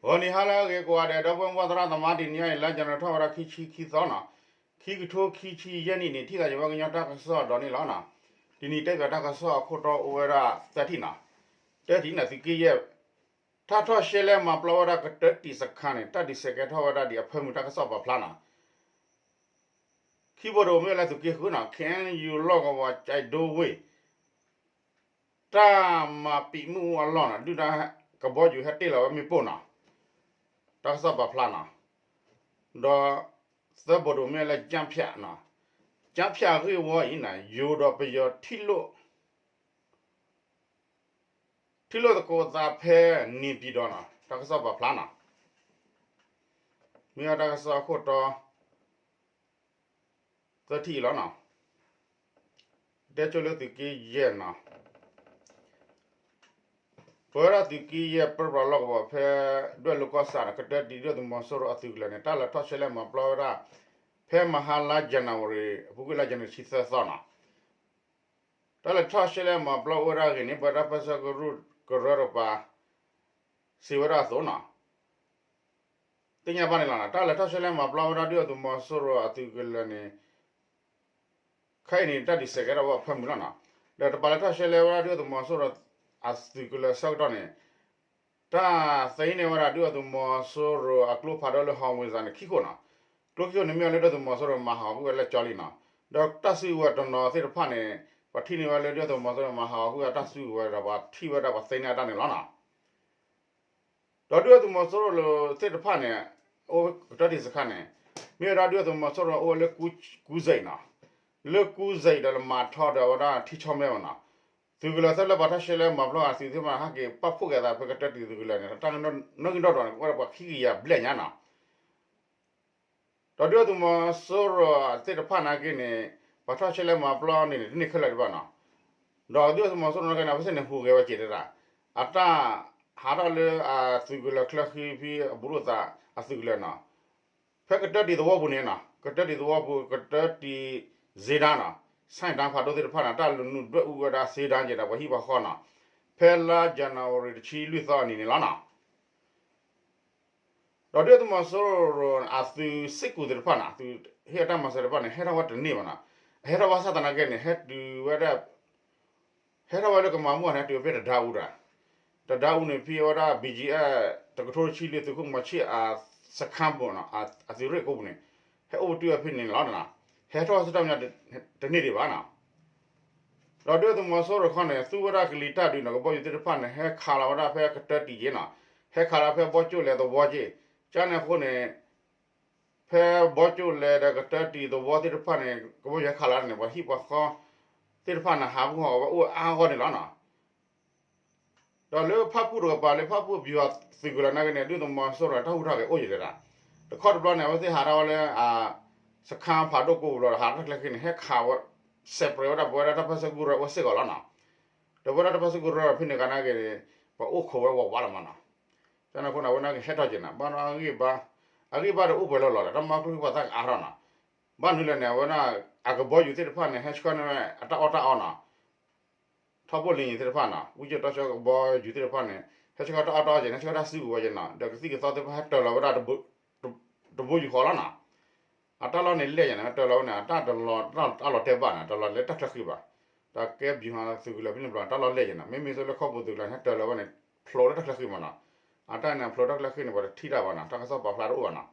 ဂီၤနံၤဟါလၢအဂ့ၤကိးဂၤဒဲး ဒီပုၢ်ဝဲၢ်သရၣ်သမါ တနံၤအံၤ လါယနူၤထီၣ်ဝဲဒၣ်ခံဆံခံသီနီၤ, ခံကထိခံဆံယဲၢ်နံၣ်န့ၣ် ထံၣ်သးယဝဲကညီတၢ်ကစီၣ်ဒီးန့ၣ်လီၤနီၤ. တနံၤတဲပၠးတၢ်ကစီၣ်အခိၣ်တီအိၣ်ဝဲဒၣ်သၢထံၣ်နီၤ, တၢထံၣ်န့ၣ် သုးက့ယဲၢ် တၢ်ထီၣ်ရှဲလဲမၤပျီဝဲဒၣ်ကတၢၢ်တံာ်စခါန့ၣ် တၢ်ဒုးစဲးကဲထီၣ်ဝဲဒၣ်ဒ်အဖၢမုၢ်တၢ်ကစီၣ်ပာ်ဖျါနီၤ. ခံဘိတအိၣ်မ့ၢ်ဝဲလၢသုးက့ဃုနီၤ ခ့ၣ်အဲၣ်ယူၣ် လီၢ်ကဝီၤ ကၠဲးဒိဝ့ၢ် တၢ်မၤပံာ်မ့ၣ်အူအလီၢ်နီၤ ဒုၣ်ဒါကဘီယူၤဟဲတ့ၢ်လီၤဝဲမ့ၣ်ပိၢ်နီၤ, တၢ်ကစီၣ်ပာ်ဖျါနီၤ. ဒီးသၢဘိတအိၣ်မ့ၢ်ဝဲလၢကၠၣ်ဖၠၣ်နီၤ, ကၠၣ်ဖၠၣ်အဂ့ၢ်ဝီအံၤန့ၣ် ယိၤဒီးပယီၤထံၣ်လိာ် ထံၣ်လိာ်သကိးသးဖဲန့ၣ်ပံၤဒီးနီၤ တၢ်ကစီၣ်ပာ်ဖျါနီၤ. မ့ၢ်ဝဲတၢ်ကစီၣ်အခိၣ်တီ သၢထံၣ်အံၤလီၤနီၤ. တဲဆိလၢသုးက့ယဲၢ်နီၤ, ပဝဲဒၣ်သုးက့ယဲၢ်ပၢပြးလီၢ်ကဝီၤဖဲ ဒွဲၣ်လိၤကီၢ်ဆၣ်န့ၣ် ကတၢၢ်တံာ်ဒုၣ်ဒါသုးမီၤစိရိၤအသုးကလၢၤန့ၣ် တၢ်လဲၤထီၣ်ရှဲလဲမၤပျီဝဲဒၣ် ဖဲမဟါလါယနူၤအါရံၤ အပူၤကွံာ်လါယနူၤအါရံၤတဆံသၢသီနီၤ. တၢ်လဲၤထီၣ်ရှဲလဲမၤပျီဝဲဒၣ်အဂ့ၢ်န့ၣ် ပဝဲဒၣ်တၢ်ပၢဆှၢကရူၢ်ကရၢတကပၤ စံးဝဲဒၣ်အသိးနီၤ သ့ၣ်ညါဘၣ်န့ၣ်လီၤ. တၢ်လဲၤထီၣ်ရှဲလဲမၤပျီဝဲဒၣ်ဒုၣ်ဒါသုးမီၤစိရိၤအသုးကလၢၤန့ၣ် ခဲအံၤန့ၣ် တၢ်ဒုးစဲးကဲထီၣ်ဝဲအဖၢမုၢ်လီၤနီၤ. ဒီးတပာ်လဲၤထီၣ်ရှဲလဲဝဲဒၣ်ဒုၣ်ဒါသုးမီၤစိရိၤအသုးကလၢၤဆၢကတီၢ်န့ၣ် တၢ်သ့န့ၢ်ဝဲဒၣ်ဒုၣ်ဒါသုးမီၤစိရိၤအကျိဖးဒိၣ်လၢ howitzer န့ၣ် ခံခိၣ်နီၤ. ကျိခံခိၣ်န့ၣ်မ့ၢ်ဝဲလၢဒုၣ်ဒါသုးမီၤစိရိၤမၤဟးဂီၤကွံာ်ဝဲလၢကၠီလံနီၤ. ဒီးတၢ်စုကဝဲၤတနီၤသ့ၣ်တဖၣ်န့ၣ် ပှၤထံၣ်န့ၢ်ဝဲလၢဒုၣ်ဒါသုးမီၤစိရိၤမၤဟးဂီၤကွံာ်အတၢ်စုကဝဲၤဒီး ပှၤထံၣ်ဝဲဒၣ်ပှၤသ့န့ၢ်အတၢ်န့ၣ်လီၤနီၤ. ဒီးဒုၣ်ဒါသုးမီၤစိရိၤသ့ၣ်တဖၣ်န့ၣ် အိၣ်ကတၢၢ်တံာ်စခါန့ၣ် မ့ၢ်ဝဲဒၣ်ဒုၣ်ဒါသုးမီၤစိရိၤအိၣ်ဝဲလၢကူစဲးနီၤ, လၢကူစဲးဒီးလၢမၤထီဒီးဝဲဒၣ်ထံဆီမဲမနီၤ. သုးကလၢၤသၢလၢပှၤထီၣ်ရှဲလဲမၤပျီအသုးသ့ၣ်တဖၣ်န့ၣ် ဟဲက့ၤပာ်ဖှိၣ်က့ၤအသးဖဲကတၢၢ်တံာ်သုးကလၢၤန့ၣ် တၢ်နီၣ်ဂံၢ်နီၣ်ဒွးန့ၣ် ကအိၣ်ဝဲဒၣ်ပှၤခံကယၤဘျဲၣ်ညါနီၤ. ဒီးဒုၣ်ဒါသုးမီၤစိရိၤသ့ၣ်တဖၣ်နာ်က့န့ၣ် ပှၤထီၣ်ရှဲလဲမၤပျီန့ၣ်န့ၣ် တန့ၢ်ခဲလၢာ်ဒံးဘၣ်နီၤ. ဒီးဒုၣ်ဒါသုးမီၤစိရိၤနာ်က့န့ၣ် အဝဲသ့ၣ်န့ၣ်ဟူးဂဲၤဝဲက့ၤတဒၣ် အတၢ်ဟးထီၣ်လၢအသုးကလၢၤချၢဃံဖံအဘူးလိာ်သးအသုးကလၢၤနီၤ. ဖဲကတၢၢ်တံာ်သဝီပူၤန့ၣ်နီၤ, ကတၢၢ်တံာ်သဝီပူၤ ကတၢၢ်တံာ်စ့ဒၣ်နီၤ, ဆၣ်တၢ်ဖးဒိၣ်သ့ၣ်တဖၣ်န့ၣ် တၢ်လူၤနုာ်ဒွဲၣ်အူဝဲဒၣ်စ့ဒၣ်က့ၤဒီးပှၤဟံၣ်ပှၤဃီနီၤ. ဖဲလါယနူၤအါရံၤတဆံလွံၢ်သီအနံၤန့ၣ်လီၤနီၤ. ဒီးဒုၣ်ဒါသုးမီၤစိရိၤအသုးစ့ၢ်ကီးသ့ၣ်တဖၣ်န့ၣ် အသုးဟ့ၣ်အတၢ်မၤစၢၤတဖၣ်န့ၣ် ဟဲထီၣ်ဝဲတန့ၢ်ဘၣ်နီၤ. အဟဲထီၣ်ဝဲဆၣ်သနာ်က့န့ၣ် ဟဲတုၤဝဲဒၣ် ဟဲထီၣ်ဝဲလၢကမၤမူၣ်န့ၣ် ဟဲတုၤဝဲဖဲတဒါအူဒီး တဒါအူန့ၣ် ဖဲဝဲဒၣ် ဘံကၠံအဲၣ် တကထိတဆံလွံၢ် သုးခိၣ်မီၤဆံၣ်အစခါပူၤနီၤ, အသုးရ့ၣ်ကိးပူၤန့ၣ် ဟဲအိၣ်ပတုာ်ဝဲဖဲန့ၣ်လီၤ. ဟဲထီၣ်ဆၢကတီၢ်မး တန့ၢ်ဒံးဘၣ်နီၤ. ဒီးဒုၣ်ဒါသုးမီၤစိရိၤတခီန့ၣ် သူဝဲဒၣ်ကလံၤတၢ်ဒုးနီၤ, ကဘီယူၤသ့ၣ်တဖၣ်န့ၣ် ဟဲခးလီၤဝဲဒၣ်ဖဲကတၢၢ်တံာ်က့ၤနီၤ, ဟဲခးလီၤဖဲဘီကၠိၣ်လဲၤသဝီက့ၤ, ကန့ၣ်အဃိန့ၣ် ဖဲဘီကၠိၣ်လဲၤဒီးကတၢၢ်တံာ်သဝီသ့ၣ်တဖၣ်န့ၣ် ကဘီယူၤဟဲခးလီၤန့ၣ် ပှၤဟံၣ်ပှၤဃီသ့ၣ်တဖၣ်န့ၣ် ဟးဂူာ်ဟးဂီၤဝဲအိၣ်အါဂီၢ်န့ၣ်လီၤနီၤ. ဒီးလၢဖၣ်ပူၣ်တကပၤ လၢဖၣ်ပူၣ်ပယီၤသုးကလၢၤနာ်က့န့ၣ် ဒုၣ်ဒါသုးမီၤစိရိၤန့ၣ် တၢ်ဟူးထီၣ်က့ၤအိၣ်ယံၤတဒၣ်. တခီတဘျီန့ၣ် အဝဲသ့ၣ်ဟးထီၣ်ဝဲလၢ စခါဖးဒိၣ်ကိးပူၤလီၤဒီး ဟးထီၣ်တၢ်ချၢဃံန့ၣ် ဟဲခးဝဲ စဲးပြဲးဝဲဒၣ် ပဝဲဒၣ်တၢ်ပၢဆှၢကရူၢ်အိၣ်စ့ၢ်ကီးလီၤနီၤ. ဒီးပဝဲဒၣ်တၢ်ပၢဆှၢကရူၢ်ဖဲန့ၣ်ကနာ်က့န့ၣ် ပှၤအိၣ်ခိးဝဲဝးဝးလီၤမးနီၤ. ကန့ၣ်အဃိန့ၣ် အဝဲနာ်က့ဟဲထီၣ်က့ၤနီၤ, ဘၣ်နီၢ်အဂံၢ်ဘါ အဂံၢ်ဘါဒီးအိၣ်ပှဲၤလီၤလီၤဒီး တၢ်မၤကျိၤပှၤသးကအါထီၣ်နီၤ. ဘၣ်မနုၤလဲၣ်န့ၣ် အဝဲဒၣ် အကဘီယူၤသ့ၣ်တဖၣ်န့ၣ် ဟဲဆှၢန့ၢ်ဝဲအတၢ်အီၣ်တၢ်အီနီၤ. ထီဘိလံၤသ့ၣ်တဖၣ်နီၤ, ဝံကၠိၣ်တီဆှၢကဘီယူၤသ့ၣ်တဖၣ်န့ၣ် ဟဲဆှၢတၢ်အီၣ်တၢ်အီက့ၤန့ၣ် ဟဲဆှၢတၢ်စုကဝဲၤက့ၤနီၤ, ဒီးကသံၣ်ကသီသ့ၣ်တဖၣ်ဟဲတၢၤလီၤဝဲဒၣ် တဘိယူၢ်ဃီလီၤနီၤ. အတၢ်လီၢ်န့ၣ်လဲၣ်ယၤန့ၣ် တၢၤလီၤဝဲန့ၣ် အတၢ်တလီၤ တၢ်လီၤတဲာ်ဘၣ်န့ၣ် တၢၤလီၤလၢတၢ်ချၢဃံဘၣ်. ဒီးကဲဘံၤဟီသုးကလၢၤဖဲန့ၣ်ဘျီ တၢ်လီၢ်လဲၣ်ယၤန့ၣ် မ့မ့ၢ်သိးလၢခီပူၤသုးကလၢၤန့ၣ် ဟဲတၢၤလီၤဝဲန့ၣ် ဖျိးလၢတၢ်ချၢဃံမးနီၤ. အတၢ်န့ၣ် ဖျိးတၢ်ချၢဃံန့ၣ် ပှၤတထံၣ်တၢ်ဘၣ်နီၤ, တၢ်ကစီၣ်ပာ်ဖျါတအိၣ်ဘၣ်နီၤ.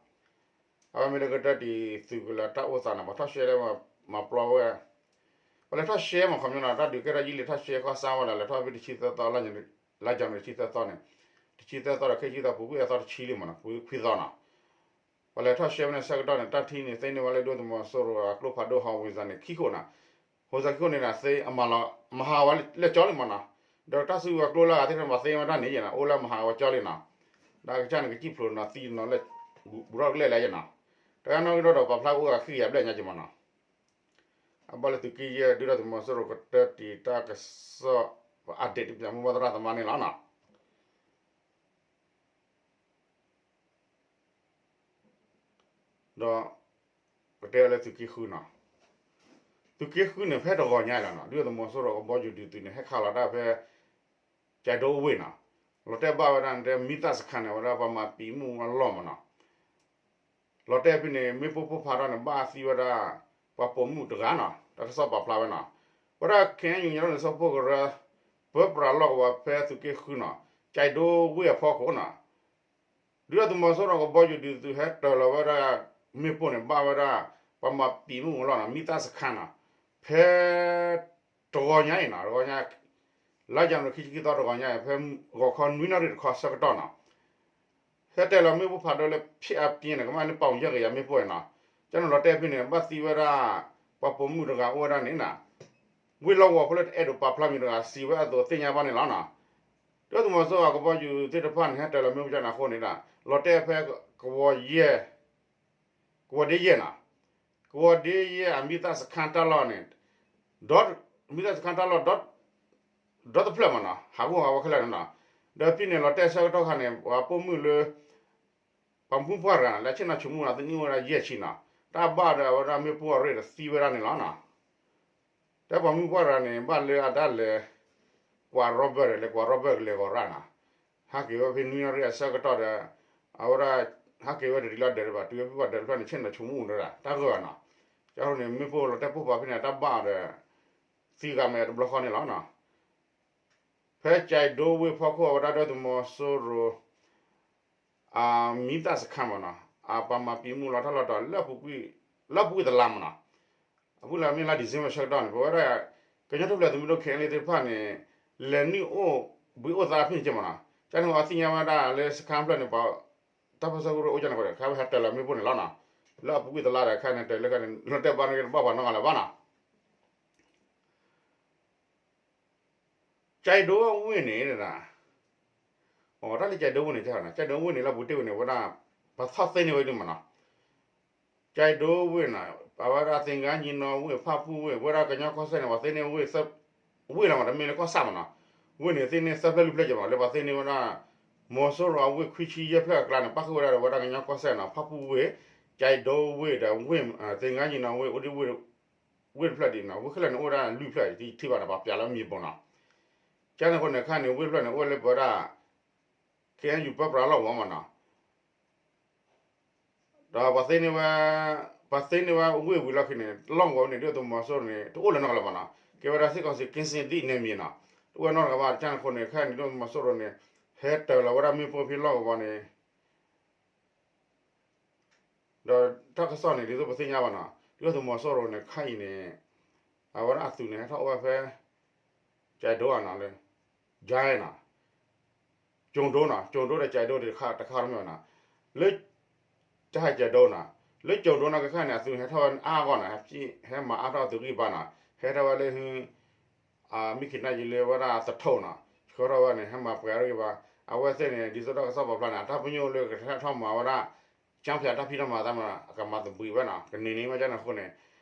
အဝဲမ့ၢ်လၢကတၢၢ်တံာ်သုးကလၢၤတၢ်အိၣ်သးန့ၣ် ပှၤထီၣ်ရှဲလၢမၤပျီဝဲ ပှၤလဲၤထီၣ်ရှဲမး ခီပညီနီၤ, တၢ်ဒုးကဲထီၣ်ယံာ်လံထီၣ်ရှဲခီစါဝဲဒီး လဲၤထီၣ်ဖဲတဆံသၢသီ လါယနူၤအါရံၤတဆံသၢသီန့ၣ်, တဆံသၢသီဒီး ခံဆံသီ ပူၤကွံာ်အသီတဆံလံမးနီၤ, ပူၤခွံသီနီၤ. ပှၤလဲၤထီၣ်ရှဲဝဲန့ၣ်ဆၢကတီၢ်န့ၣ် တၢ်ထံၣ်န့ၣ် သ့န့ၢ်ဝဲလၢဒုၣ်ဒါသုးမီၤစိရိၤအကျိဖးဒိၣ် howitzer န့ၣ် ခံခိၣ်နီၤ. howitzer ခံခိၣ်န့ၣ်ဒီး သ့အမၤလီၤ မၤဟးဂီၤဝဲလၢကၠီလံမးနီၤ. ဒီးတၢ်စုကဝဲၤကျိလၢအဂၤသ့ၣ်တဖၣ် မၤသ့ဝဲတၢ်န့ၣ်ယဲနီၤ, အိၣ်လၢမၤဟးဂီၤဝဲကၠီလံနီၤ. ဒီးအကစၢ်န့ၣ် ကစံၣ်ဖျိးနီၤ သံနီၤလၢ ဘူးထီၣ်ကလဲာ်လၢယဲနီၤ. တၢ်နီၣ်ဂံၢ်ဒီးပာ်ဖျါအိၣ်ဂၤခံကယၤဘျဲၣ်ညါက့ၤမးနီၤ. အဘၣ်လၢသုးက့ယဲၢ် ဒုၣ်ဒါသုးမီၤစိရိၤကတၢၢ်တံာ်တၢ်ကစီၣ် ပှၤ update တပျးမူဘၣ်သရၣ်သမါန့ၣ်လီၤနီၤ. ဒီး ပတဲလၢသုးက့ဃုနီၤ, သုးက့ဃုန့ၣ် ဖဲတဂီၤညါလီၤနီၤ, ဒုၣ်ဒါသုးမီၤစိရိၤကဘီယူၤဒုးသုးန့ၣ် ဟဲခးလီၤတၢ်ဖဲ ကၠဲးဒိဝ့ၢ်နီၤ. လီၤတဲာ်ဘၣ်ဝဲဒၣ်န့ၣ် တဲမံသၣ်စခါန့ၣ် ဝဲဒၣ်ပှၤမၤပံာ်မုၣ်အလီၢ်မးနီၤ. လီၤတဲာ်ဖဲန့ၣ် မ့ၣ်ပိၢ်ပိၢ်ဖးထီၣ်န့ၣ် ဘၣ်သံဝဲဒၣ် ပှၤပိာ်မုၣ်တဂၤနီၤ တၢ်ကစီၣ်ပာ်ဖျါဝဲနီၤ. ဝဲဒၣ် ခ့ၣ်အဲၣ်ယူၣ် ညီနုၢ်န့ၣ် ဆၢဖှိၣ်ကရၢ ပၢပြးလီၢ်ကဝီၤဖဲသုးက့ဃုနီၤ ကၠဲးဒိဝ့ၢ်အဖီခိၣ်နီၤ ဒုၣ်ဒါသုးမီၤစိရိၤကဘီယူၤဒုး သုးဟဲတၢၤလီၤဝဲဒၣ် မ့ၣ်ပိၢ်န့ၣ် ဘၣ်ဝဲဒၣ် ပှၤမၤပံာ်မုၣ်အလီၢ်နီၤ မံသၣ်စခါနီၤ ဖဲ တဂီၤညါအံၤနီၤ တဂီၤညါ လါယနူၤအရံၤခံဆံခံသီတဂီၤညါအံၤ ဖဲဂီၤခီနွံနၣ်ရံၣ်တခီဆၢကတီၢ်နီၤ ဟဲတၢၤလီၤမ့ၣ်ပိၢ်ဖးဒိၣ်လၢ ဖျဲးအပြင်းန့ၣ် ကမၣ်န့ၢ်ပီၣ်ယဲၢ်ကယၤမ့ၣ်ပိၢ်နီၤ. ကန့ၣ်လီၤတဲာ်ဖဲန့ၣ် ဘၣ်သံဝဲဒၣ် ပှၤပိာ်မုၣ်တဂၤအိၣ်ဝဲဒၣ်န့ၣ်နီၤ ဝ့ၢ်လီၢ်ကဝီၤဖိလၢတအဲၣ်ဒိးပာ်ဖျါမံၤတဂၤ စံးဝဲအသိးသ့ၣ်ညါဘၣ်န့ၣ်လီၤနီၤ. ဒုၣ်ဒါသုးမီၤစိရိၤကဘီယူၤသ့ၣ်တဖၣ်န့ၣ် ဟဲတၢၤလီၤမ့ၣ်ပိၢ်ကန့ၣ်အဃိန့ၣ်ဒီး လီၤတဲာ်ဖဲ ကဝီၤယဲၢ် ကဝီၤဒ့ယဲၢ်နီၤ ကဝီၤဒ့ယဲၢ်အမံသၣ်စခါတၢ်လီၢ်န့ၣ် ဒီး မံသၣ်စခါတၢ်လီၢ် ဒီတဖျၢၣ်မးနီၤ ဟးဂီၤဟးဂီၤခဲလၢာ်န့ၣ်နီၤ. ဒီးဖဲန့ၣ်လီၤတဲာ်ဆၢကတီၢ်ခါန့ၣ် ပှၤပိာ်မုၣ်လၢ ပှၤမုၣ်ပှၢ်တဂၤန့ၣ် လၢဆ့ၣ်နီၤဆိကမိၣ်န့ၣ် သန့ၤအိၣ်ဝဲဒၣ်ယဲၢ်ဆံနီၤ တၢ်ဘၣ်ဒီးအဝဲဒၣ်မ့ၣ်ပိၢ်အရ့ၣ်ဒီးသံဝဲဒၣ်န့ၣ်လီၤနီၤ. တၢ်ပှၤမုၣ်ပှၢ်တဂၤန့ၣ် ဘၣ်လၢအတၢ်လဲၤ ကွၢ်ရီဘၢၣ်ဒီး လဲၤကွၢ်ရီဘၢၣ်ကလဲၤဂီၤရၣ်နီၤ ဟးက့ၤဝဲဖဲနွံနၣ်ရံၣ်အဆၢကတီၢ်ဒီး အဝဲဒၣ် ဟးက့ၤဝဲတတုၤလၢဒၢးတဘၣ် တုၤဝဲဖဲပှၤဒၢးတဖျၢၣ်န့ၣ် ဆ့ၣ်နီၤဆိကမိၣ်အိၣ်ဒီး တၢ်ဂၢၢ်နီၤ. ကန့ၣ်မ့ၣ်ပိၢ်လီၤတဲာ်ပိၢ်ဖးဖဲန့ၣ် တၢ်ဘၣ်အီၤဒီး သံဂၤမ့ၢ်တဘျီဃီန့ၣ်လီၤနီၤ. ဖဲကၠဲးဒိဝ့ၢ်ဖီခိၣ်အဝဲဒၣ်ဒုၣ်ဒါသုးမီၤစိရိၤ အမံသၣ်စခါမးနီၤ အပှၤမၤပံာ်မုၣ်လီၤထီၣ်လီၤတီၤ လၢအပူၤကွံာ်တလါမးနီၤ. အပူၤလၢမ့ၢ်လါ December ဆၢကတီၢ်န့ၣ် ပဝဲဒၣ် ကညီထူၣ်ဖျဲးသုးမုၢ်ဒိၣ် ခ့ၣ်အဲၣ်ယူၣ် သ့ၣ်တဖၣ်န့ၣ် လဲၤနုာ်အိၣ်ဘှံးအိၣ်သါဖဲန့ၣ်က့မးနီၤ. ကန့ၣ်ပှၤသ့ၣ်ညါဝဲဒၣ်လၢစခါဖျၢၣ်န့ၣ် ပှၤတၢ်ပၢဆှၢကရူၢ်အိၣ်ကန့ၣ်အဃိန့ၣ် ခါဝဲဟဲတၢၤလီၤမ့ၣ်ပိၢ်န့ၣ်လီၤနီၤ. လၢအပူၤကွံာ်တလါဒီးခါန့ၣ် တၢၤလၢခါန့ၣ် လီၤတဲာ်ဘၣ်န့ၣ် တဘၣ်ပှၤနီတဂၤလၢၤဘၣ်နီၤ. ကၠဲးဒိဝ့ၢ်န့ၣ် အတၢ်လၢကၠဲးဒိဝ့ၢ်န့ၣ် ကၠဲးဒိဝ့ၢ်န့ၣ် လၢပူၤတ့ၢ်ဝဲန့ၣ် ဝဲဒၣ် ပှၤထီၣ်သ့န့ၢ်ဝဲဒၣ်မးနီၤ. ကၠဲးဒိဝ့ၢ်နီၤ အဝဲဒၣ်သ့ၣ်ကါညီနီၤဝ့ၢ် ဖၣ်ပူၣ်ဝ့ၢ် ဝဲဒၣ်ကညီကီၢ်စဲၣ်န့ၣ် ပှၤသ့န့ၢ်ဝ့ၢ် ဝ့ၢ်လီၤမး တမ့ၢ်လၢကီၢ်ဆၣ်မးနီၤ. ဝ့ၢ်န့ၣ်သ့န့ၢ်သၢဖျၢၣ်လွံၢ်ဖျၢၣ်က့မး လၢပှၤသ့န့ၢ်ဝဲဒၣ် မီၤစိရိၤအဝ့ၢ်ခွံဆံယဲၢ်ဖျၢၣ်အကျါန့ၣ် ပၣ်ဃုာ်ဝဲဒၣ်ဒီးဝဲဒၣ်ကညီကီၢ်စဲၣ်နီၤ ဖၣ်ပူၣ်ဝ့ၢ် ကၠဲးဒိဝ့ၢ်ဒီးဝ့ၢ် သ့ၣ်ကါညီနီၤဝ့ၢ် အိၣ်ဒံးဝ့ၢ် ဝ့ၢ်တဖျၢၣ်ဒ်နီၤ ဝ့ၢ်ခဲလၢာ်န့ၣ် အိၣ်ဝဲဒၣ်လွံၢ်ဖျၢၣ် ထံၣ်ဘၣ်န့ၣ် ပှၤပျးလၢမံၤပိၢ်နီၤ. ကန့ၣ်အဃိန့ၣ် ခါန့ၣ် ဝ့ၢ်တဖျၢၣ်န့ၣ် အိၣ်ဝဲလၢပဝဲဒၣ် ခ့ၣ်အဲၣ်ယူၣ် ပၢပြးလီၢ်ကဝီၤမးနီၤ. ဒီးပှၤသ့န့ၢ်ဝဲ ပှၤသ့န့ၢ်ဝဲဝ့ၢ်ဝံၤလီၢ်ခံန့ၣ် လီၢ်ကဝီၤန့ၣ် ဒုၣ်ဒါသုးမီၤစိရိၤန့ၣ် တအိၣ်လၢၤနီတဂၤလၢၤဘၣ်နီၤ. ကဲဝဲဒၣ် စစ်ကောင်စီ ကင်းစင်သည့်နယ်မြေနီၤ တအိၣ်နီတဂၤဘၣ်. ကန့ၣ်အဃိန့ၣ် ခဲအံၤန့ၣ် ဒုၣ်ဒါသုးမီၤစိရိၤန့ၣ် ဟဲတၢၤလီၤဝဲဒၣ်မ့ၣ်ပိၢ်ဖဲလီၢ်ကဝီၤန့ၣ် ဒီးတၢ်ကစီၣ်န့ၣ် ဒ်သိးပသ့ၣ်ညါဘၣ်နီၤ ဒုၣ်ဒါသုးမီၤစိရိၤန့ၣ် ခဲအံၤန့ၣ် အဝဲဒၣ်အသုးန့ၣ် ဟဲထီၣ်အိၣ်ဝဲဖဲ ကၠဲးဒိဝ့ၢ်နီၤ လၢ ကၠဲးနီၤ ကၠိၤဒိနီၤ ကၠိၤဒိဒီးကၠဲးဒိတခါတမ့ၢ်ဘၣ်နီၤ လၢ ကၠဲးဒိနီၤ လၢကၠိၤဒိနီၤ ခဲခါန့ၣ် အသုးန့ၣ် ဟဲထီၣ်ဝဲအါအါဂီၢ်နီၤ ဟဲမၤအါထီၣ်အသုးဂံၢ်ဘါနီၤ ဟဲထီၣ်ဝဲလၢ မ့ၢ်ခ့ၣ်နၢ်ယံၤလၢဝဲဒၣ်သထူၣ်နီၤ ဆှၢထီၣ်ဝဲန့ၣ် ဟဲမၤပှဲၤအဂံၢ်ဘါ အဝဲသ့ၣ်န့ၣ် ဒ်သိးတၢ်ကစီၣ်ပာ်ဖျါန့ၣ် အတၢ်ပညိၣ်လၢကဟဲထီၣ်မၤဝဲဒၣ် ကၠီပၠးတၢ်ဖံးတၢ်မၤသးမး အကမၤသဘှံးဝဲနီၤ ကန့ၢ်န့ၢ်ဝဲကန့ၣ်အဃိန့ၣ်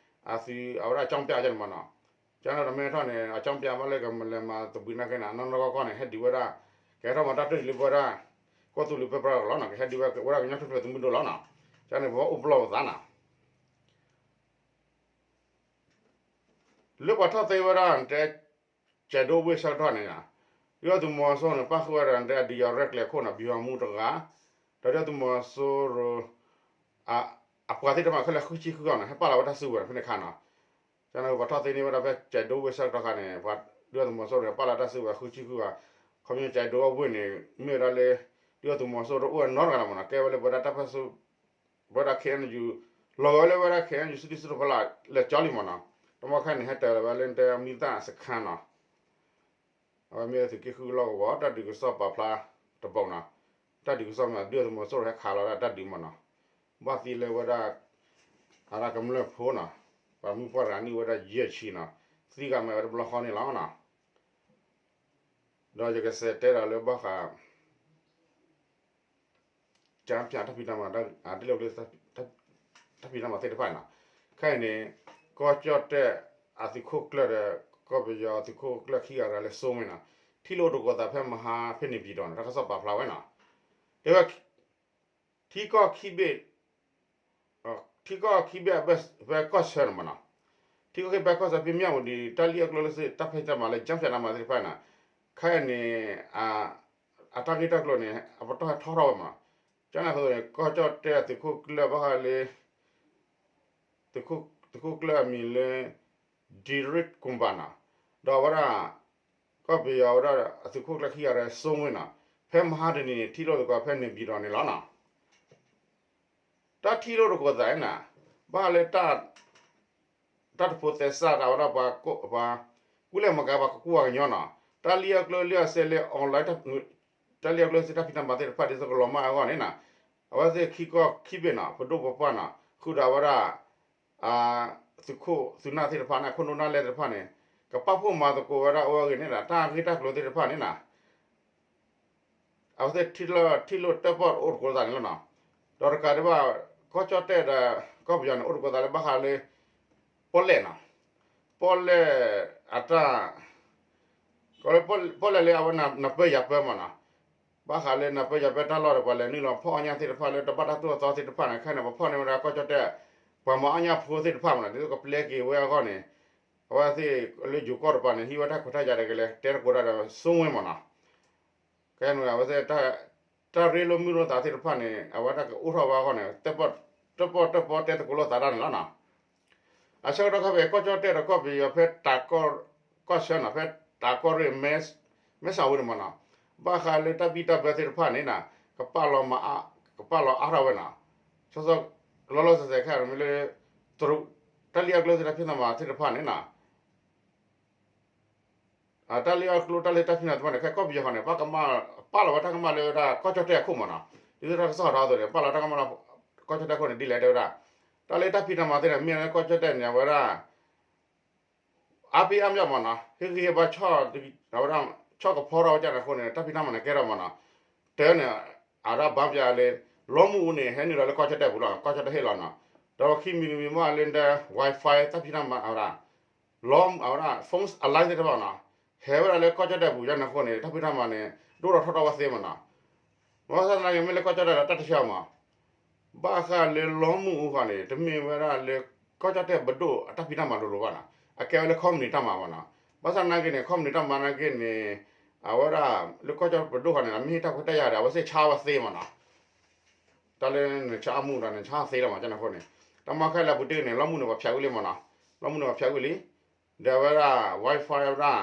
အသုးအဝဲဒၣ်ကၠီပၠးကန့ၣ်မးနီၤ ကန့ၣ်ဒီးမ့ၢ်ထီၣ်န့ၣ် အကၠီပၠးဘၣ်လၢကလဲၤမၤသဘှံးနာ်က့န့ၣ် အနီၢ်နီၢ်ကီၢ်ကီၢ်န့ၣ် ဟဲဒုးဝဲဒၣ် ကဟဲထီၣ်မၤတၢ်တၢၢ်တလံၤပဝဲဒၣ် ကီၢ်သူလ့ၤပၢပြးလီၤနီၤ ကဟဲဒုးဝဲဒၣ်ကညီထူၣ်ဖျဲးသုးမုၢ်ဒိၣ်လီၤနီၤ ကန့ၣ်ပဝဲအိၣ်ပလီၢ်ပသးနီၤ လၢပှၤထီၣ်သ့ဝဲဒၣ်တဲ ကၠဲးဒိဝ့ၢ်ဆၢကတီၢ်န့ၣ် ဒုၣ်ဒါသုးမီၤစိရိၤန့ၣ် ပၣ်ဃုာ်ဝဲဒၣ်တဲအဒုးယၤရဲၣ်ကျဲၤခိၣ်နီၤ ဗျူဟာမှူးတဂၤ ဒီးဒုၣ်ဒါသုးမီၤစိရိၤ အပှၤသ့ၣ်တဖၣ်ခဲလၢာ်ဃုဆံဃုဂၤနီၤ ဟဲပာ်လီၤဝဲတၢ်စုကဝဲၤဖဲန့ၣ်အခါနီၤ ကန့ၣ်ပှၤထီၣ်သ့န့ၢ်ဝဲဒၣ်ဖဲကၠဲးဒိဝ့ၢ်ဆၢကတီၢ်ခါန့ၣ် ပှၤဒုၣ်ဒါသုးမီၤစိရိၤန့ၣ် ပာ်လီၤတၢ်စုကဝဲၤဃုဆံဃုဂၤ ခီပညီကၠဲးဒိဝ့ၢ်န့ၣ် မ့ၢ်ဝဲဒၣ်လၢ ဒုၣ်ဒါသုးမီၤစိရိၤတအိၣ်နီတဂၤလၢၤမးနီၤ ကဲဝဲလၢပဝဲဒၣ်တၢ်ပၢဆှၢ ပဝဲဒၣ် ခ့ၣ်အဲၣ်ယူၣ် လီၤဂာ်ဝဲလၢပဝဲဒၣ် ခ့ၣ်အဲၣ်ယူၣ် စုဒုၣ်စုတီၤဖီလာ် လဲၤကၠီလံမးနီၤ တမီၢ်ခဲန့ၣ် ဟဲတၢၤလီၤဝဲလၢတဲအမံသၣ်စခါနီၤ အဝဲမ့ၢ်သုးက့ဃုလီၢ်ကဝီၤ တၢ်ဒုးကစီၣ်ပာ်ဖျါတဘီနီၤ တၢ်ဒုးကစီၣ်မ့ၢ်ဒုၣ်ဒါသုးမီၤစိရိၤဟဲခးလီၤဒၣ်တၢ်ဒုးမးနီၤ ဘၣ်သံလၢဝဲဒၣ် အရၢၣ်ကမျၢၢ်ဖိနီၤ ပှၤမုၣ်ပှၢ်တဂၤန့ၢ်ဝဲဒၣ်ယဲၢ်ဆံနီၤ သံဂၤမ့ၢ်ဝဲတဘျီဃီန့ၣ်လီၤနီၤ ဒီးယကစးတဲဒီးလၢဘၣ်ဃး ကၠီပၠးတၢ်ဖံးတၢ်မၤ တၢ်လီၢ်လၢ တၢ်ဖံးတၢ်မၤသ့ၣ်တဖၣ်န့ၣ်လီၤ. ခဲအံၤန့ၣ် ကီၢ်ကၠီၣ်တဲၣ်အသုးခိၣ်ကျၢၢ်ဒီး ကီၢ်ပယီၤအသုးခိၣ်ကျၢၢ်ခံဂၤတဂၤလၢစိမ့ၢ်နီၤ ထံၣ်လိာ်သကိးသးဖဲမဟါဖဲန့ၣ်ပံၤဒီးန့ၣ် တၢ်ကစီၣ်ပာ်ဖျါဝဲနီၤ တဲဝဲ ထံကီၢ်ခံဘ့ၣ် ထံကီၢ်ခံဘ့ၣ်အဘၢၣ်ဖဲကီၢ်ဆၢန့ၣ်မးနီၤ ထံကီၢ်ခံဘ့ၣ်ဖဲကီၢ်ဆၢဖဲမၠၣ်ဝတံၤ တၢ်လံၣ်အကျိလၢတၢ်ဖံးတၢ်မၤလၢ ကၠီပၠးတၢ်မၤသ့ၣ်တဖၣ်န့ၣ် ခဲအံၤန့ၣ် အ အတၢ်ဂ့ၢ်တၢ်ကျိၤန့ၣ် အပတီၢ်ဟဲထီၣ်ထီၣ်ဝဲမးနီၤ. ကန့ၣ်အဃိန့ၣ် ကီၢ်ကၠီၣ်တဲၣ်အသုးခိၣ်ကျၢၢ်ဘၣ်ဃးလၢ သုးခိၣ်ကျၢၢ်အမံၤလၢ Direct Kumba နီၤ, ဒီးအဝဲဒၣ် ကီၢ်ပယီၤဝဲဒၣ်အသုးခိၣ်ကျၢၢ်ခံဂၤဒီး စိဝ့နီၤ, ဖဲမဟါတနံၤန့ၣ် ထံၣ်လိာ်သကိးဖဲန့ၣ်ပၠံၤဒီးန့ၣ်လီၤနီၤ. တၢ်ထံၣ်လိာ်သကိးသးန့ၣ်နီၤ, ဘၣ်ဃးလၢ တၢ်တဖိးသဲစးတၢ်ဝဲဒၣ်ပှၤ ပှၤကူၣ်လဲၢ်မၤကၤ ပှၤကကူၣ်ပှၤကညီနီၤ, တၢ်လံၣ်အီၣ်ကျိၣ်လံၣ်အီၣ်စ့လၢ online တၢ်လံၣ်အီၣ်ကျိၣ်စ့တၢ်ဖံးတၢ်မၤသ့ၣ်တဖၣ် ဒ်သိးကလီၤမၢ်အဂီၢ်န့ၣ်နီၤ, အဝဲသ့ၣ်ခံကီၢ်ခံဘ့ၣ်နီၤ ပဒိၣ်ပပှၢ်နီၤ ဃုာ်ဒီးဝဲဒၣ် သုးခိၣ်သုးနၢ်သ့ၣ်တဖၣ်န့ၣ် ခိၣ်နူာ်နၢ်လဲၢ်သ့ၣ်တဖၣ်န့ၣ် ကပာ်ဖှိၣ်မၤသကိးဝဲဒၣ်အဂ့ၢ်န့ၣ်ဒီး တၢ်ဂ့ၢ်တၢ်ကျိၤသ့ၣ်တဖၣ်န့ၣ်နီၤ အဝဲသ့ၣ်ထံၣ်လိာ် ထံၣ်လိာ်တၢၣ်ပီၣ်အိၣ်သကိးသးန့ၣ်လီၤနီၤ. ဒီးတကးဒံးဘၣ် ကီၢ်ကၠီၣ်တဲၣ်ဒီး ကီၢ်ပယီၤန့ၣ် အိၣ်သကိးသးလၢဘၣ်ဃးလၢ ပီၣ်လဲၣ်နီၤ, ပီၣ်လဲၣ်အတၢ် ပီၣ်လဲၣ်လၢအဝဲနၢ်ပၢၢ်ယၤပၢၢ်မးနီၤ, ဘၣ်ဃးလၢနၢ်ပၢၢ်ယၤပၢၢ်တၢ်လီၢ်ဒီး ပှၤလဲၤနုာ်လီၤဖီၣ်အီၣ်ညၣ်သ့ၣ်တဖၣ်လၢတဘၣ်တၢ်သိၣ်တၢ်သီသ့ၣ်တဖၣ်န့ၣ် ခဲအံၤန့ၣ် ပှၤဖီၣ်န့ၢ်ဝဲဒၣ်ကီၢ်ကၠီၣ်တဲၣ် ပှၤမၤအီၣ်ညၣ်ဖိသ့ၣ်တဖၣ်မးနီၤ ဒ်သိးကပျဲက့ၤဝဲအဂီၢ်န့ၣ် အဝဲသ့ၣ်လၢယိၤကီၢ်တပၤန့ၣ် ဟံးဝဲတၢ်ခွဲးတၢ်ယာ်ဒီးကလဲၤတဲသကိးတၢ်ဒီးစိဝ့မးနီၤ. ခဲအံၤန့ၣ် အဝဲသ့ၣ် တၢ်ရ့လိာ်မုာ်လိာ်သးသ့ၣ်တဖၣ်န့ၣ် အဝဲဒၣ်ကအိၣ်ထီၣ်ဝဲအဂီၢ်န့ၣ် တၢၣ်ပီၣ်တၢၣ်ပီၣ်တဲသကိးလိာ်သးတၢ်န့ၣ်လီၤနီၤ. အဆၢကတီၢ်ခါဖဲ ကီၢ်ကၠီၣ်တဲၣ်ဒီးကီၢ်ပယီၤဖဲတၢ်ကီၢ်ဆၢနီၤ ဖဲတၢ်ကီၢ်ရ့ၣ် မဲ မဲဆီးဝ့ၢ်န့ၣ်မးနီၤ ဘၣ်ဃးလၢတၢ်ဘံၣ်တၢ်ဘၢသ့ၣ်တဖၣ်န့ၣ်နီၤ ကပာ်လီၤမၤအါ ကပာ်လီၤအါထီၣ်ဝဲနီၤ. စီစီ လီၤလီၤဆဲးဆဲးခဲအံၤမ့ၢ်လၢ တရူး တၢ်လံၣ်အီၣ်ကျိၣ်စ့တၢ်ဖံးတၢ်မၤသ့ၣ်တဖၣ်န့ၣ်နီၤ တၢ်လံၣ်အီၣ်ကျိၣ်တၢ်လၢတၢ်ဖံးတၢ်မၤသ့ၣ်တဖၣ်န့ၣ် ခဲကီၢ်ပယီၤဃီန့ၣ် ဘၣ်ကမၣ် ပာ်လီၤဝဲတၢ်ကမၣ်လၢဝဲဒၣ်ကီၢ်ကၠီၣ်တဲၣ်အခိၣ်မးနီၤ. ဒ်သိးတၢ်ကစီၣ်ဟးထီၣ်အသိးန့ၣ် ပာ်လီၤတၢ်ကမၣ်လၢ ကီၢ်ကၠီၣ်တဲၣ်အခိၣ်န့ၣ် ဒ်လဲၣ်တဲဝဲဒၣ် တၢ်လၢတၢ်ဖံးတၢ်မၤသ့ၣ်တဖၣ်န့ၣ် မ့ၢ်လၢကီၢ်ကၠီၣ်တဲၣ်န့ၣ် အဝဲဒၣ် အါဖံးအါမီၢ်မးနီၤ ဟ့ၣ်ဂံၢ်ဟ့ၣ်ဘါ အဝဲဒၣ် ဆီၣ်ကဖီထီၣ်ဝဲဒၣ်န့ၣ်အဃိန့ၣ် တၢ်ဖံးတၢ်မၤန့ၣ်ကဲထီၣ်မးနီၤ. တဲန့ၣ် အဝဲဒၣ်ဘၣ်ပျဲလၢ လီမုၢ်အူန့ၣ် ဟဲနုာ်လီၤလၢကီၢ်ကၠီၣ်တဲၣ်ပူၤလီၤ ကီၢ်ကၠီၣ်တဲၣ်ဟ့ၣ်လီၤနီၤ. ဒီးခံမံၤတမံၤမ့ၢ်လၢ Wi-Fi တၢ်ဖံးတၢ်မၤအဝဲဒၣ် လီမုၢ်အဝဲဒၣ် phone line သ့ၣ်တဖၣ်နီၤ ဟဲဝဲဒၣ်လၢကီၢ်ကၠီၣ်တဲၣ်ပူၤယါန့ၣ်အဃိန့ၣ် တၢ်ဖံးတၢ်မၤန့ၣ် ဒိၣ်ထီၣ်ထီထီၣ်ဝဲသ့မးနီၤ. ဘၣ်ဆၣ်သနာ်က့ မ့ၢ်လၢကီၢ်ကၠီၣ်တဲၣ်ဒီးတၢ်တဆါမး ဘၣ်ဃးလၢလီမုၢ်အူဃီန့ၣ် တမ့ၢ်ဝဲဒၣ်လၢ ကီၢ်ကၠီၣ်တဲၣ်ပဒိၣ်အတၢ်ဖံးတၢ်မၤလိၤလိၤဘၣ်နီၤ အကဲဝဲလၢ company တၢ်မၤမးနီၤ. ဘၣ်ဆၣ်သနာ်က့န့ၣ် company တၢ်မၤသနာ်က့န့ၣ် အဝဲဒၣ်လၢကီၢ်ကၠီၣ်တဲၣ်ပဒိၣ်ဃီန့ၣ် အမ့ၢ်ဟ့ၣ်တၢ်ခွဲးတၢ်ယာ်ဒီး အဝဲသ့ၣ်ဆါဝဲသ့မးနီၤ. တၢ်လၢနဆါအီၣ်မူဒီးနဆါသ့လီၤမး ကန့ၣ်အဃိန့ၣ် တၢ်မၤခဲလၢာ်ပူၤတ့ၢ်န့ၣ် လီမုၢ်န့ၣ်ပှၤဖျးကွံာ်လံမးနီၤ. လီမုၢ်န့ၣ်ပှၤဖျးကွံာ်လံ ဒီးအဝဲဒၣ် Wi-Fi အဝဲဒၣ်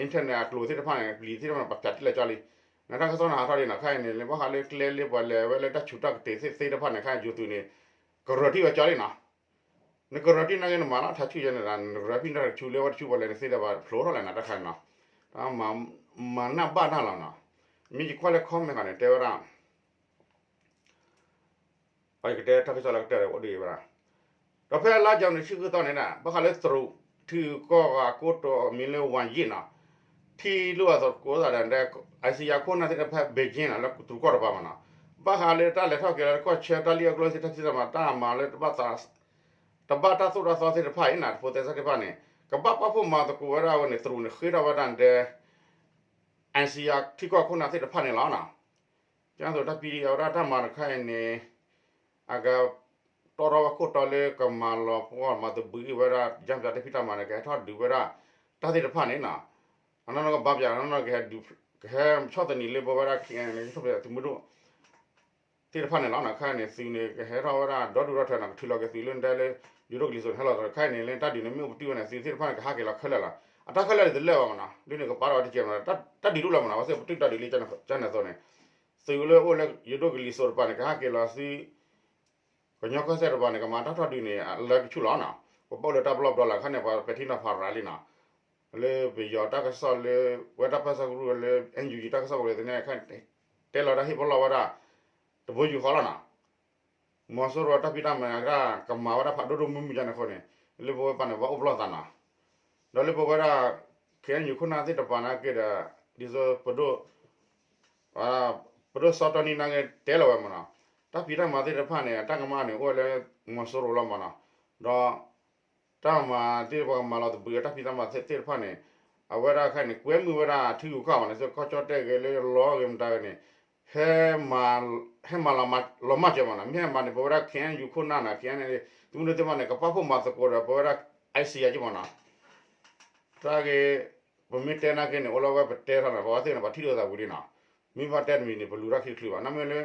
internet အကျိၤသ့ၣ်တဖၣ်န့ၣ် ပျံၤသ့ၣ်တဖၣ်န့ၣ် ပှၤဖျးတံၢ်လၢာ်ကၠီလံ. နတၢ်ကစီၣ်န့ၣ်ဟးထီၣ်လံနီၤ ခဲအံၤန့ၣ် လၢဘၣ်ဃးလၢကျဲလၢပှၤလဲၤဝဲလၢတၢ်ဆူးတၢ်ကတ့ၤသ့ၣ်သ့ၣ်တဖၣ်န့ၣ် ခဲအံၤယိၤသုးန့ၣ် ကရၢၢ်တံၢ်ဝဲကၠီလံနီၤ. နကရၢၢ်တံၢ်နာ်က့ နမၤလၢထးဆူၣ်ယဲန့ၣ်ဒီး နကရၢၢ်ဖံၣ်နတၢ်တဆူၣ်လၢဝဲတဆူၣ်ပှၤလဲၤန့ၣ်သ့ဒီး ပှၤဖျိထီၣ်လဲၣ်နၤတၢ်ခါန့ၣ်နီၤ. တၢ်မၤနၢ်ဘၣ်တၢ်လီၤနီၤ. မ့ၢ်ယကွၢ်လၢ comment ဃီန့ၣ် တဲဝဲဒၣ် ပှၤယကတဲတၢ်ကစီၣ်လၢကတၢၢ်ဒီးအိၣ်ဒ်အံၤဝဲဒၣ် ဒီးဖဲလါယနူၤအံၤဆံဃုသီန့ၣ် ဘၣ်ဃးလၢတရူးထံဂုၤကီၢ်ဂၤကိတိာ်အမံၤလၢ ဝၣ်ယံၣ်နီၤ ထံၣ်လိာ်အသကိးသးဒီး အစံယၤခိၣ်နၢ်သ့ၣ်တဖၣ် Beijing နီၤ လၢတရူးကီၢ်တပၤမးနီၤ ဘၣ်ဃးလၢတၢ်လဲၤထီၣ်က့ၤလၢကီၢ်ဆၢတၢ်လံၣ်အီၣ်ကျိၣ်စ့တၢ်ဖံးတၢ်မၤ တၢ်မၤလၢတဘၣ်တၢ်သိၣ်တၢ်သီသ့ၣ်တဖၣ်အံၤနီၤ တဖိးသဲစးသ့ၣ်တဖၣ်န့ၣ် ကဘၣ်ပာ်ဖှိၣ်မၤသကိးဝဲဒၣ်အဝဲန့ၣ် တရူးန့ၣ်ဃ့ထီၣ်ဝဲဒၣ်ဒီး အစံယၤထံကီၢ်ခိၣ်နၢ်သ့ၣ်တဖၣ်န့ၣ်လီၤနီၤ. ကသိးတၢ်ပံၤအဝဲဒၣ်တၢ်မၤတခါအံၤန့ၣ် အကတီၢ်ထီၣ်ဝဲခိၣ်တီလၢကမၤလီၤပှီၢ်မၤသဘှံးဝဲဒၣ် ယါပျးတၢ်ဖံးတၢ်မၤန့ၣ် ကဟဲထီၣ်ဒုးဝဲဒၣ် တၢ်သ့ၣ်တဖၣ်န့ၣ်နီၤ အနီၢ်နီၢ်ကဘၣ်ပျး အနီၢ်နီၢ်ကဟဲဒုး ကဟဲဆီၣ်သနံးလၢပဝဲဒၣ် ခဲအံၤန့ၣ် သုးမုၢ်ဒိၣ် သ့ၣ်တဖၣ်န့ၣ်လီၤနီၤ. ခဲအံၤန့ၣ် သုးန့ၣ်ကဟဲထီၣ်ဝဲဒၣ်ဒီဒူၣ်ဒီထၢနီၤ ကထုးလီၤက့ၤသုးလၢတဲလၢ ယိၤဒိၣ်ကလံၤစိးန့ၣ် ဟဲလီၤခဲအံၤန့ၣ် လၢတၢ်ဒုးန့ၣ် မ့ၢ်အိၣ်ပတုာ်ဝဲန့ၣ် သုးသ့ၣ်တဖၣ်န့ၣ် ကဟးက့ၤလီၤခဲလၢာ်လီၤ. အတၢ်ခဲလၢာ်န့ၣ်တလၢာ်ဘၣ်မးနီၤ ဒ်န့ၣ်ကပာ်ထီၣ်ဝဲတကဲးမးနီၤ တၢ်ဒုးဒိၣ်လီၤမးနီၤ အဝဲသ့ၣ်ပတုာ်တၢ်ဒုးလံကန့ၣ်အသိးန့ၣ် သုးလၢအိၣ်လၢယိၤဒိၣ်ကလံၤစိးတပၤန့ၣ် ကဟးက့ၤလီၤသု ကညီကီၢ်စဲၣ်တပၤန့ၣ် ကမၤတၢ်ထီၣ်ဒုးန့ၣ် လၢကဆူၣ်လီၤနီၤ. ပဘၣ်အိၣ်လၢတၢ်ပလီၢ်ပဒီလီၤ ခဲအံၤန့ၣ် ပှၤပဲာ်ထံနီၤဖးရၤလံနီၤ. လၢပယီၤတၢ်ကစီၣ်လၢ ဝဲတၢ်ပၢဆှၢကရူၢ်လၢ NUG တၢ်ကစီၣ်ဝဲသ့ၣ်န့ၣ် တဲလီၤတၢ်ဟ့ၣ်ပလီၢ်ဝဲဒၣ် တဘိယူၢ်ဃီလီၤနီၤ. မီၤစိရိၤတၢ်ဖံးတၢ်မၤန့ၣ် ကမၤဝဲဒၣ်ဖးဒိၣ်ဒိၣ်မုၢ်မုၢ်ယါန့ၣ်အဃိန့ၣ် လၢပဝဲပၤန့ၣ် ပဘၣ်အိၣ်ပလီၢ်သးနီၤ. ဒီးလၢပဝဲဒၣ် ခဲအံၤယူၢ်ခိၣ်နၢ်သ့ၣ်တပၤနာ်က့ဒီး ဒ်သိးပဒိၣ် ပဒိၣ်စီၤတီနံနာ်က့တဲလီၤဝဲမးနီၤ. တၢ်ဖံးတၢ်မၤသ့ၣ်တဖၣ်န့ၣ် တၢ်ကမၣ်န့ၣ် အိၣ်ဝဲလၢမီၤစိရိၤလီၤမးနီၤ. ဒီး တၢ်မၤသ့ၣ်တဖၣ်ကမၤလီၤသဘှံး တၢ်ဖံးတၢ်မၤသ့ၣ်တဖၣ်န့ၣ် အဝဲဒၣ်ခဲအံၤန့ၣ် ကွဲမုာ်ဝဲဒၣ်ထံဂုၤကီၢ်ဂၤမးနီၤ ကီၢ်ကၠီၣ်တဲၣ်ဂ့ၤလၢလီဂ့ၤမတၤဂ့ၤန့ၣ် ဟဲမၤလီၤမၢ်စၢၤမးနီၤ. မ့ၢ်ဟဲမၤန့ၣ် ပဝဲဒၣ် ခဲအံၤယူၢ်ခိၣ်နၢ်နီၤ ခဲအံၤန့ၣ် သုးမုၢ်ဒိၣ်သ့ၣ်တဖၣ်န့ၣ် ကပာ်ဖှိၣ်မၤသကိးဒီး ပဝဲဒၣ် အစံယၤက့မးနီၤ. တၢ်ဂ့ၢ် ပမ့ၢ်တဲနာ်က့န့ၣ် အိၣ်လီၤဝဲပတဲထီၣ်န့ၣ် ပဝဲသ့ၣ်န့ၣ် ပှၤထံၣ်လိာ်သးဝံၤလံနီၤ. မ့ၢ်ဘၣ်တဲတမံၤန့ၣ် ပလူၤတၢ်ခံတချုးဘၣ်. နမ့ၢ်လၢ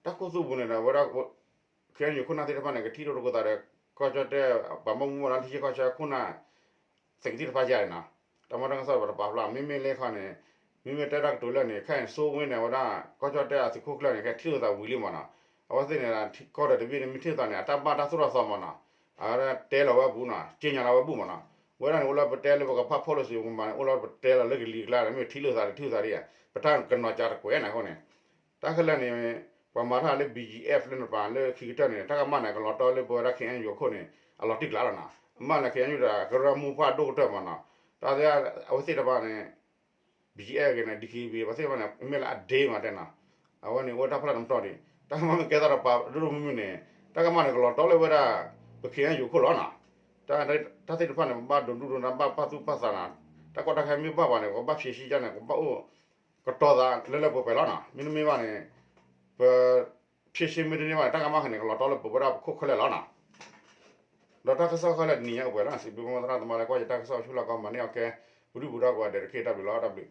တၢ်ခိၣ်သူပူၤန့ၣ်ဒီး အဝဲဒၣ် ခ့ၣ်အဲၣ်ယူၣ်ခိၣ်နၢ်သ့ၣ်တဖၣ်န့ၣ် ကထံၣ်လိာ်သကိးသးဒီး ကီၢ်ကၠီၣ်တဲၣ် ပှၤဘၣ်မူဘၣ်ဒါ ထံဆၢကီၢ်ဆၢခိၣ်နၢ် သ့ၣ်ကသံၣ်တဖၣ်ယါန့ၣ်နီၤ, တၢ်မၤတၢ်ကစီၣ်ပတပာ်ဖျါ မ့မ့ၢ်လၢခီန့ၣ် မ့မ့ၢ်တဲတၢ်ကတိၤလၢန့ၣ် ခဲအံၤန့ၣ် စိဝ့ၢ်န့ၣ် အဝဲဒၣ် ကီၢ်ကၠီၣ်တဲၣ်အသုးခိၣ်ကျၢၢ်န့ၣ် ခဲထံၣ်လိာ်သးဝံၤလံမ့ၢ်နီၤ, အဝဲသ့ၣ်န့ၣ် ကီၢ်ဒီးတဘ့ၣ်န့ၣ် မ့ၢ်ထံၣ်လိာ်သးန့ၣ် အတၢ်ဘၣ်တၢ်သိၣ်တၢ်သီမ့ၢ်နီၤ, အဝဲဒၣ်တဲလီၤဝဲအပူၤနီၤ, က့ညါလီၤဝဲအပူၤမ့ၢ်နီၤ, ဝဲဒၣ်န့ၣ် အိၣ်လၢပတဲလၢပကဖး policy ပမၤန့ၣ် အိၣ်လၢပတဲလီၤလၢကလံၤကျါန့ၣ် မ့ၢ်ထံၣ်လိာ်သးတထံၣ်လိာ်သးဒ်ယါ ပတၢ်ကနီၤကးတကွဲးန့ၣ်အဃိန့ၣ် တၢ်ခဲလၢာ်န့ၣ် ပှၤမၤတၢ်လၢ ဘီၣ်ကၠံၣ်အ့ၣ်ဖျၢၣ် လၢနပၤလၢခံကတၢၢ်န့ၣ် တၢ်ကမၣ်န့ၣ် ကလီၤတီလၢပဝဲဒၣ် ခ့ၣ်အဲၣ်ယူၣ်ခိၣ်န့ၣ် အလီၤတံၢ်ကျါလီၤနီၤ, အမၣ်လၢ ခ့ၣ်အဲၣ်ယူၣ်ဒီး ကရၢမိၢ်ပှၢ်ဒိၣ်ကတၢၢ်မ့ၢ်နီၤ, တၢ်သ့ၣ် အဝဲသ့ၣ်တဖၣ်န့ၣ် ဘီၣ်ကၠံၣ်အ့ၣ်ဂ့ၤန့ၣ် ဒံၣ်ခ့ဘံၣ် ပှၤသ့ၣ်တဖၣ်န့ၣ် မ့ၢ်လၢအဒ့မးတဲနီၤ, အဝဲန့ၣ်အိၣ်တၢ်ဖျါတမတီၢ်ဒံး တၢ်ကမၣ်မ့ၢ်ကဲသးဒီးပှၤဒိၣ်ဒိၣ်မုၢ်မုၢ်န့ၣ် တၢ်ကမၣ်န့ၣ် ကလီၤတီလၢဝဲဒၣ် ပ ခ့ၣ်အဲၣ်ယူၣ်ခိၣ်လီၤနီၤ, တၢ်သ့ၣ်တဖၣ်န့ၣ် ပဘၣ်ဒိးဒူၣ်ဒိးဒါ ဘၣ်ပာ်သူၣ်ပာ်သးနီၤ, တၢ်ကီတၢ်ခဲမ့ၢ်ဘၣ်ပှၤန့ၣ် ပဘၣ်ဖြေရှင်းန့ၣ် ပဘၣ်အိၣ် ကတီၤသးလၢလၢပှဲၤပှဲၤလီၤနီၤ, မ့တမ့ၢ်ဘၣ်န့ၣ် ပ ဖြေရှင်း မ့တန့ၢ်ဘၣ်န့ၣ် တၢ်ကမၣ်ခဲန့ၣ် ကလီၤတီလၢပဝဲဒၣ်ပခိၣ်ခဲလၢာ်လီၤနီၤ, ဒီးတၢ်ကစီၣ်ခဲလၢာ်တနံၤညါအိၣ်ပှဲၤလီၤ, စံးဘျုးမိၢ်သရၣ်သမါလၢကွၢ်ယတၢ်ကစီၣ်ဆူလၢကီၢ် မၤန့ၢ်အီၤကဲ ပဒုၣ်ပဒါကိးဂၤဒဲးတက့ၢ်, တၢ်ဘျုးလီၤ တၢ်ဘျုး